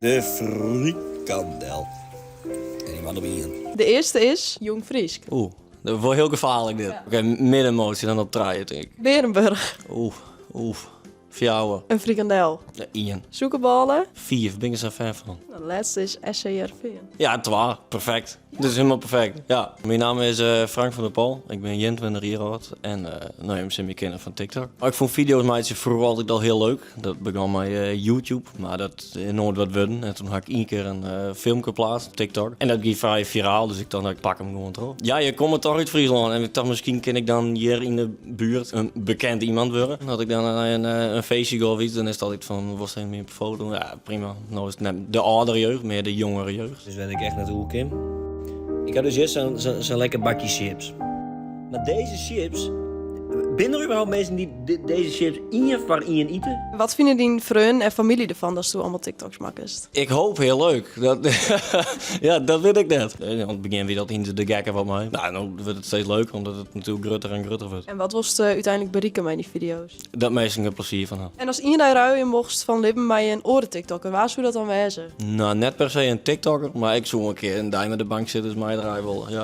De frikandel. En dy moat op ien. De earste is Jong Frysk. Oeh, dat wol hiel gefaarlik dit. Oké, middenmoatsje dan op trije tink ik. Bearenburch. Oeh, oeh. Fjouwer. In frikandel. Ja, ien. Sûkerbôle. Fiif, bin ik sa fan fan. De lêste is SC Hearrenfean. Ja, twa. Perfekt. Dit is hielendal perfekt. Ja, myn namme is eh, Frank van der Pol. Ik bin 21 jier âld en uh, no, jim sille my kenne fan TikTok. Ik fûn fideo's meitsje froeger altyd al hiel leuk. Dat begûn mei eh, YouTube, mar dat is noait wat wurden. En toen ha ik ien kear in uh, filmke pleatst op TikTok. En dat gie frij firaal, dus ik tocht, nou, ik pak him gewoan troch. Ja, je komme toch út Fryslân en ik tocht, miskien kin ik dan hjir yn de buert in bekend iemand wurde. As ik dan nei in, in feestje gean of yts, dan is it altyd fan, wolst even mei op de foto? Ja, prima. No is it net de âldere jeugd, mear de jongere jeugd. Dus wêr't ik echt net oer kin. Ik ha dus hjir sa'n lekker bakje chips. Mar dizze chips, binne der überhaupt minsken dy't dizze chips ien foar ien ite? Wat fine dyn freonen en famylje derfan datsto allegear TikToks makkest? Ik hoop hiel leuk. Dat, ja, dat wit ik net. Oan it begjin wie dat yn de gekke wat mei. No, no wurdt it steeds leuker, omdat it natuerlik grutter en grutter wurdt. En wat wolst úteinlik berikke mei dy fideo's? Dat minsken der plezier fan ha. En ast ien dei ruilje mochtst fan libben mei in oare TikToker, wa soe dat dan wêze? No, net per se in TikToker, mar ik soe in kear in dei mei de Banksitters meidraaie wolle, ja.